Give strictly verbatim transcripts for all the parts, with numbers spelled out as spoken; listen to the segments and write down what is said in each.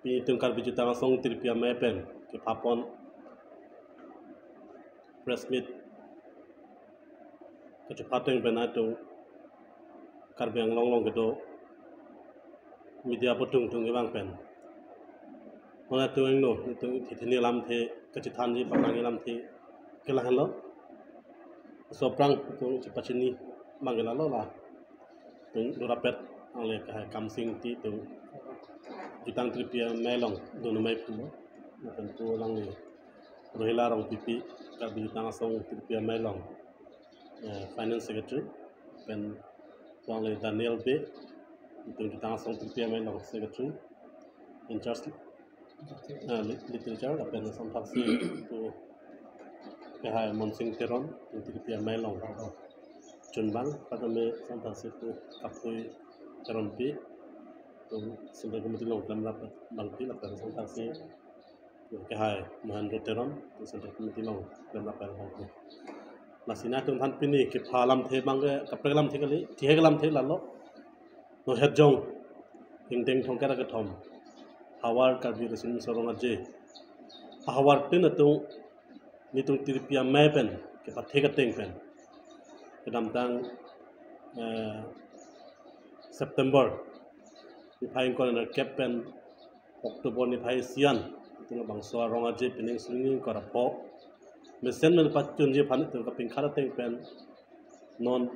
Pini itum Karbi Jutang Asong Tirpi Amei pen kephapon press meet kachepateng pen atum Karbi Anglong along kedo media aputhung thung kevang pen, non atum ingno, itum ithini lamthe kachethanji, paklang lamthe ke lahenlo. Laso aphrang itum chepachini abang ke lalo la itum durapet angle kahai Kamsing Ingti, itum Jutang Tirpi Amei along dun amei pulo. Lapen pu alangli Rohila Rongpipi, Karbi Jutang Asong Tirpi Amei along, eh, Finance Secretary, pen pu alangli Daniel Bey, itum Jutang Asong Tirpi Amei along Secretary in charge, eh, lit-, Literature, lapen samthaksi pu kahai Monsing Teron, itum Tirpi Amei along chunbang, anparta me samthaksi pu Kaphui Teronpi, itum Central Committee along klemrap abangpi, lapen samthaksi pu kahai Mahendra Teron, itum Central Committee along klemrap abangpi. Lasi nangtum aphan pini kepha lamthe abang ke, kaprek lamthe kali, kehek lamthe lalo. Nohet jong, ingdeng thomkep ra kethom, havar Karbi Riso Nimso Rong Aje, ahavartin atum, nelitum Tirpi Amei pen kepathe ateng pen, kedamtang, eh, September niphai ingkoi ra nerkep pen October niphai isi an, itum labangso arong aje pining suri ingkoi ra pho mesen pen pachunji aphan itum kapingkhat ateng pen, non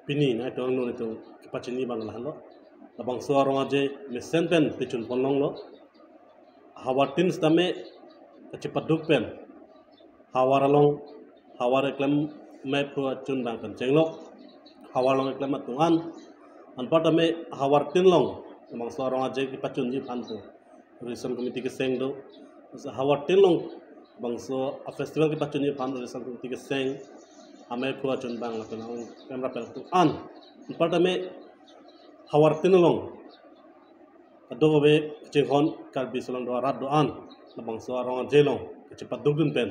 pini nangtum angno itum kepachini abang lahenlo. Labangso arong aje mesen pen pachunpon longlo. Ahavartin sitame kachepaduk pen havar along, havar keklem amei aphu achun abang pen chenglo. Havar along keklem atum an, anparta me ahavartin along labangso arong aje kepachunji aphan pu Organization Committee keseng do. Ahavartin along labangso a-festival kepachunji aphan Organization Committee keseng, amei aphu achun abang lapen ang klemrap pen atum an, anparta me ahavartin along kadokave kachinghon Karbi aso alang do arat do-an labangso arong aje along kachepadukdun pen,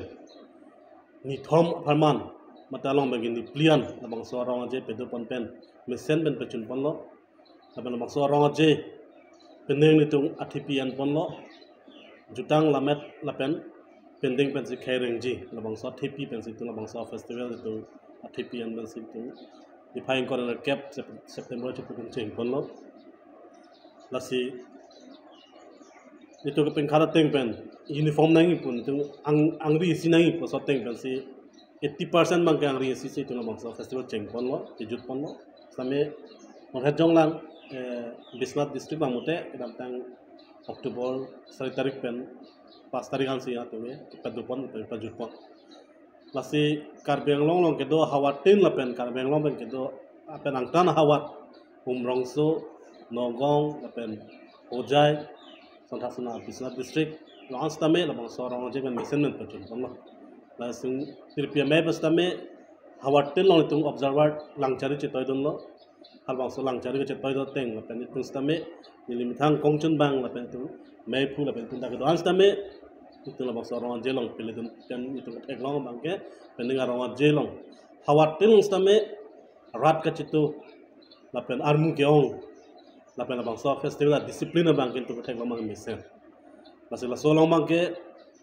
nithom apharman mate along abang ke niphli an labangso arong aje padopon pen, mesen pen pachunponlo. Lapen labangso arong aje pining nelitum athepi enponlo. Jutang lammet lapen pending pensi khei rengji labangso athepi pensi itum labangso festival itum athepi en pensi itum niphai ingkoi ra nerkep Sep-, September chepakun chengponlo. Lasi itum kapingkhat ateng pen uniform nangji pu, itum ang-, angri isi nangji pu aso ateng pensi eighty percent abang ke angri isi si itum labangso festival chengponlo, kejutponlo. Sitame nonhet jonglang, eh, Biswanath district abang mate kedamtang October sari tarik pen pas tarik ansi atum ke padopon pen pajutpon. Lasi Karbi Anglong along kedo ahavartin lapen Karbi Anglong pen kedo lapen angtan ahavar Umrongso, Nagaon lapen Hojai, Santha Suna Biswanath district along an sitame labangso arong aje pen mesen pen pachunponlo. Lasi Tirpi Amei pen sitame ahavartin along itum observer langchari chetoidunlo. Halabangso langchari kachetoidun ateng lapen itum sitame neli methang kongchun abang lapen itum meiphu lapen itum dak kedo-an sitame itum labangso arong aje along peledun pen itum theklong abang ke pining arong aje along ahavartin along sitame rat kachetu lapen armu ke-ong lapen labangso festival a-discipline abang ke itum theklong abang mesen. Lasi laso along abang ke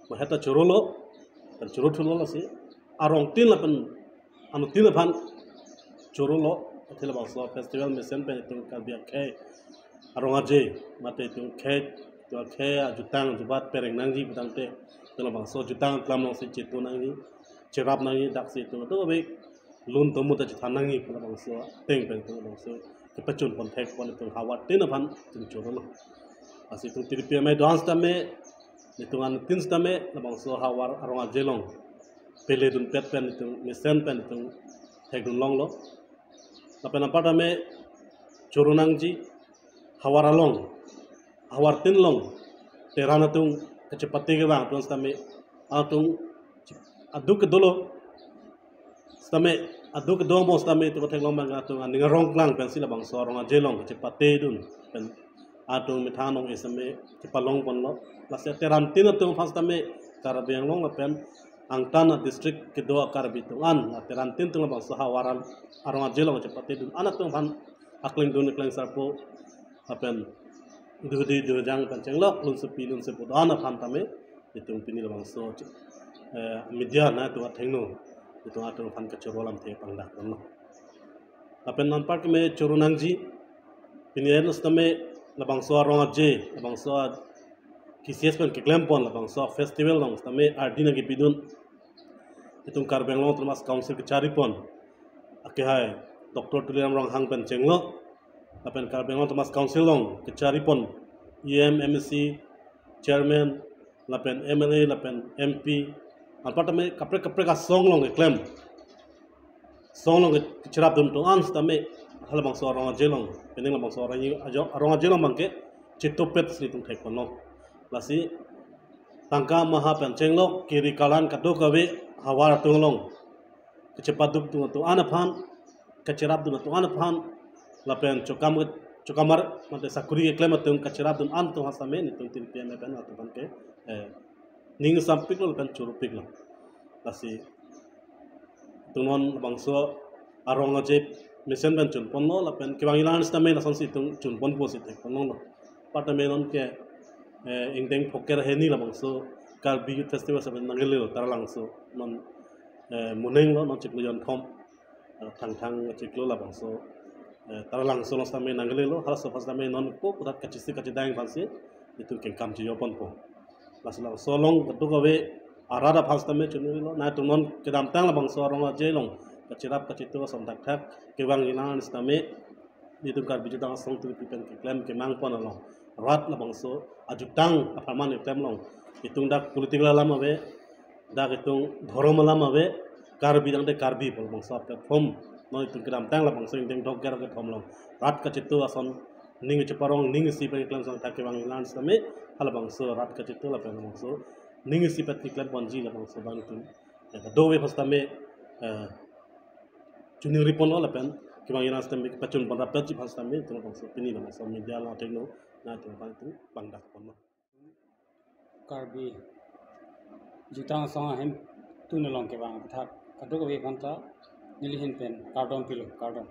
maheta chorolo, pen choro thulo lasi arongtin lapen anuttin aphan chorolo, athe labangso festival mesen pen itum Karbi akhei arong aje mate itum khei, itum akhei ajutang ajubat pereng nangji putangte itum labangso jutang klam alongsi chetu nangji, cherap nangji, daksi itum atum abi lun tomo ta chethan nangji pu labangso ateng pen itum labangso kepachunpon thekpon itum ahavartin aphan itum chorolo. Lasi itum Tirpi Amei do-an sitame, itum anuttin sitame labangso ahavar arong aje along peledunpet pen itum mesen pen itum thekdun longlo. Lapen anparta me choro nangji, havar along, ahavartin along teran atum kachepate kevang atum sitame, atum aduk kedolo sitame, aduk kedo mo sitame itum theklong abang atum aning arong klang pensi labangso arong aje along kachepatedun pen atum methang anong-e sitame chepalongponlo. Lasi terantin atum aphan sitame Karbi Anglong lapen angtan a-district kedo a-Karbi atum an, terantin atum labangso ahavar arong aje along chepatedun an atum aphan aklengdun akleng sarpo lapen Duhdi duhjang pen chenglok, lunsepi lunsepo do-an aphan tame, itum pini labangso, eh, media nangtum athengno, itum atum aphan kachoro alamthe pangdak ponlo. Lapen non part keme choro nangji, pini en sitame labangso arong aje, labangso a-K C S pen keklem pon, labangso festival along sitame ardi nangkepidun itum Karbi Anglong Autonomous Council kechari pon, akehai Doctor Tuliram Ronghang pen chenglo, lapen Karbi Anglong Autonomous Council along kechari pon E M, M A C, chairman, lapen M L A, lapen M P, anpar tame kaprek kaprek asong along keklem, song along ke-, kecherapdun atum an sitame halabangso arong aje along, pining labangso arong aje, arong aje along abangke chetupet si itum thek ponlo. Lasi tangka maha pen chenglok, kiri kalan kadokave havar atum along kechepaduk atum atum an aphan, kacherapdun atum an aphan, lapen chokam, chokamar mate sakuri keklem atum kacherapdun an atum ha sitame itum tin P M F N atum aphan ke, eh, ning sampiklo lapen chorupiklo. Lasi itum non labangso arong aje mesen pen chun ponlo, lapen kevang ilan sitame lasonsi itum chun ponpo si thek ponlo. Part tame non ke, eh, ingdeng phongker hini labangso Karbi Youth Festival sitame nanglelo, Taralangso non, eh, moneng lo, non chiklo jonthom, eh, Thangthang chiklo labangso, eh, Taralangso along sitame nanglelo, halaso aphan sitame non po putat kachisi kachidang aphansi itum kengkam chijo ponpo. Lasi labangso along kadokave arat aphan sitame chunilo, nangtum non kedamtang labangso arong aje along kacherap kachetu ason thakthak kevang ilan sitame itum Karbi Jutang Asong Tiripi pen keklem kemang pon along, rat labangso ajutang apharman keklem along, itum dak political alam ave, dak itum dhorom alam ave, Karbi tangte Karbi pu labangso platform, non itum kedamtang labangso ingdeng phongker kethom along rat kachetu ason, ning cheparong, ning isi pen keklem ason thak kevang ilan sitame halabangso rat kachetu lapen labangso ning isi pen keklem ponji labangso abang itum, eh, kadokave aphan sitame, eh, chuningri ponlo lapen kevang ilan sitame pachun pon rapetji aphan sitame itum labangso pini labangso media along athengno nangtum aphan itum pangdak ponlo. Karbi Jutang Asong ahemtun along kevang aphuthak kadokave aphanta neli ahin pen kardom pilo, kardom.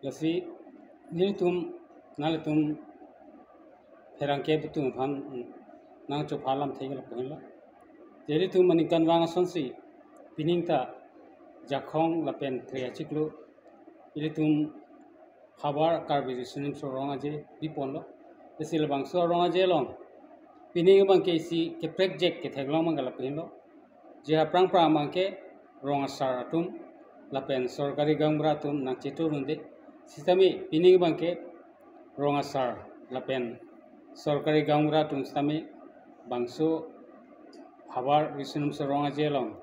Lasi nelitum, nanglitum pherangke atum aphan nangchopha alamthe ke lapu henlo. Ilitum aningkanvang asonsi pining ta Jakhong lapen Tre achiklo ilitum havar Karbi Riso Nimso Rong Aje biponlo. Lasi labangso arong aje along pining abangke isi keprekjek ketheklong abangke lapu henlo. Je aphrang aphrang abangke rong asar atum lapen sorkari gaonbura atum nangchetu runde. Sitame pining abangke rong asar lapen sorkari gaonbura atum sitame bangso havar Riso Nimso Rong Aje along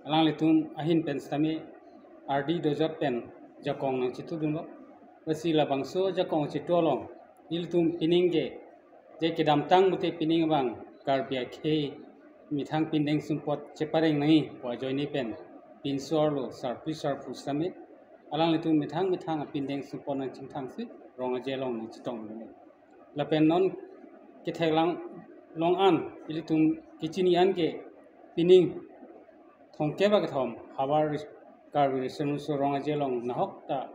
alanglitum ahin pen sitame ardi dojot pen jakong nangchitudunlo. Lasi labangso jakong chitu along ilitum pining ke je kedamtang mute pining abang Karbi akhei methang pindeng sumpot chepareng nangji pu ajoine pen pinso arlo sarpi sarpo sitame alanglitum methang methang apindeng sumpot nangchingthangsi rong aje along nangchetong dun. Lapen non ketheklang long an ilitum kechini an ke pining thomkep akethom havar Ris-, Karbi Riso Nimso Rong Aje along nahok ta,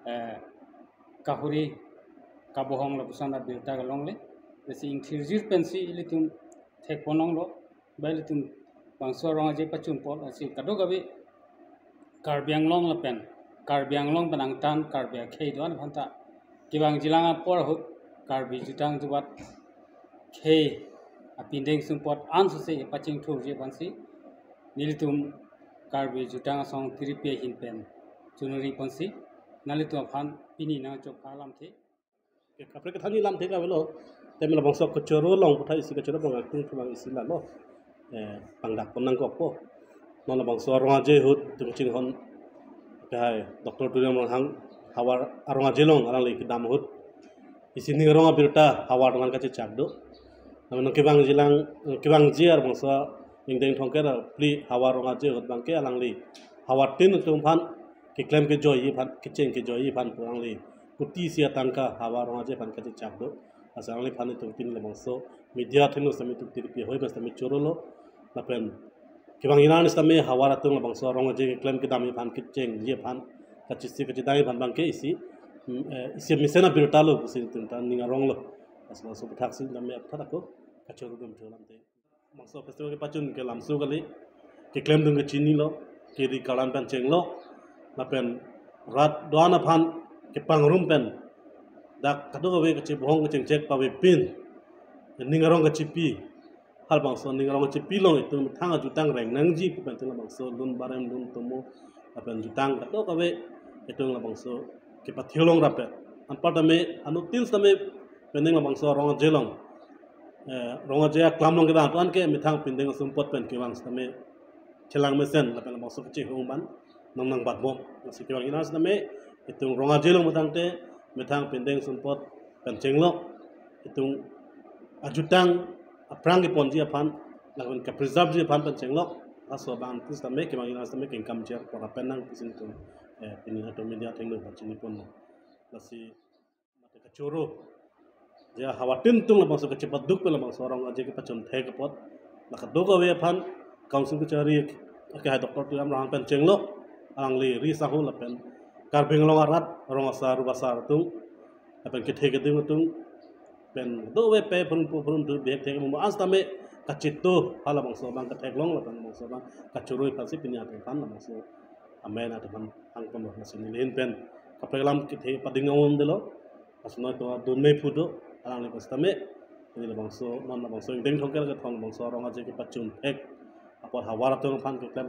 eh, kahuri kabohong lapuson abirta kelongle. Lasi ingthirjir pensi ilitum thek ponlonglo, ba ilitum bangso arong aje pachun pon, lasi kadokave Karbi Anglong lapen Karbi Anglong pen angtan Karbi akhei do-an aphanta kevangjilang apor ahut Karbi Jutang Jubat khei apindeng sumpot ansose pachingthurji aphansi nelitum Karbi Jutang Asong Tiripi ahin pen chuningri ponsi nanglitum aphan pini nangchopha alamthe. Kaprek kethanji alamthe ke avelo. Tame labangso kachoro along puthot isi kachoro abang akung thumang isi lalo. Eh, pangdak pon nangkokpo. Non labangso arong aje ahut itum chinghon, akehai Doctor Tuliram Ronghang havar arong aje along alangli kedam ahut isi ning arong abirta havar atum aphan kachechak do. Namun kevangjilang, kevangji ar bangso ingdeng thomkep ra phli havar arong aje ahut abangke alangli havar tin atum aphan keklem kejoiji aphan, kecheng kejoiji aphan pu alangli kuti isi atangka havar arong aje aphan kachechak do. Lasi alangliphan itum pini labangso media athengno sitame itum Tiripi ahoi mas sitame chorolo. Lapen kevang inan sitame havar atum labangso arong aje keklem kedamji aphan, kechengji aphan, kachisi kachidangji aphan abangke isi Hmm, eh, isi mesen abirta lo pusi itum ta ning arong lo. Laso labangso aputhak si tame aphuthak ako kachoro dam cho lamte. Labangso festival kepachun ke lamso kali, keklemdun kechinilo, kiri kalan pen chenglo, lapen rat do-an aphan kepangrum pen dak kadokave kachebohong kachingchek pavepin, ning arong kachipi, halabangso ning arong kachipi along itum methang ajutang reng nangji pu pen itum labangso lun barem lun tomo lapen jutang kadokave itum labangso kepathirlong rapet. Anparta me anuttin sitame pending labangso rong aje along, eh, rong aje aklam along kedang tuan ke methang pindeng asumpot pen kevang sitame chelang mesen lapen labangso kachehong ban nang nangbatbom. Lasi kevang ina sitame itum rong aje along methang te methang pindeng asumpot pen chenglo, itum ajutang aphrang keponji aphan lapen kapreserve ji aphan pen chenglo. Laso abang sitame kevang ina sitame kengkam jer pora pen nang pusi itum, eh, pini atum media athengno pachini ponlo. Lasi mate kachoro aje ahavar tin tung labangso kachepaduk pen labangso rong aje kepachun thek apot, la kadokave aphan Council kachari akehai Doctor Tuliram Ronghang pen chenglo, alangli ri sangho lapen Karbi Anglong arat rong asar ru asar atum lapen kethe keding atum pen dovepe phun pu phun tu bihek thek mo an sitame kachito halabangso abang ketheklong lapen labangso abang kachoro aphansi pini atum aphan labangso amen atum aphan hangpon lo. Lasi neli ahin pen kaprek alam kethe pading nang-undelo. Laso noi to adun me phu do, alangli pen sitame. Neli labangso, non labangso ingdeng thongke lake thong labangso rong aje kepachun thek apot havar atum aphan keklem.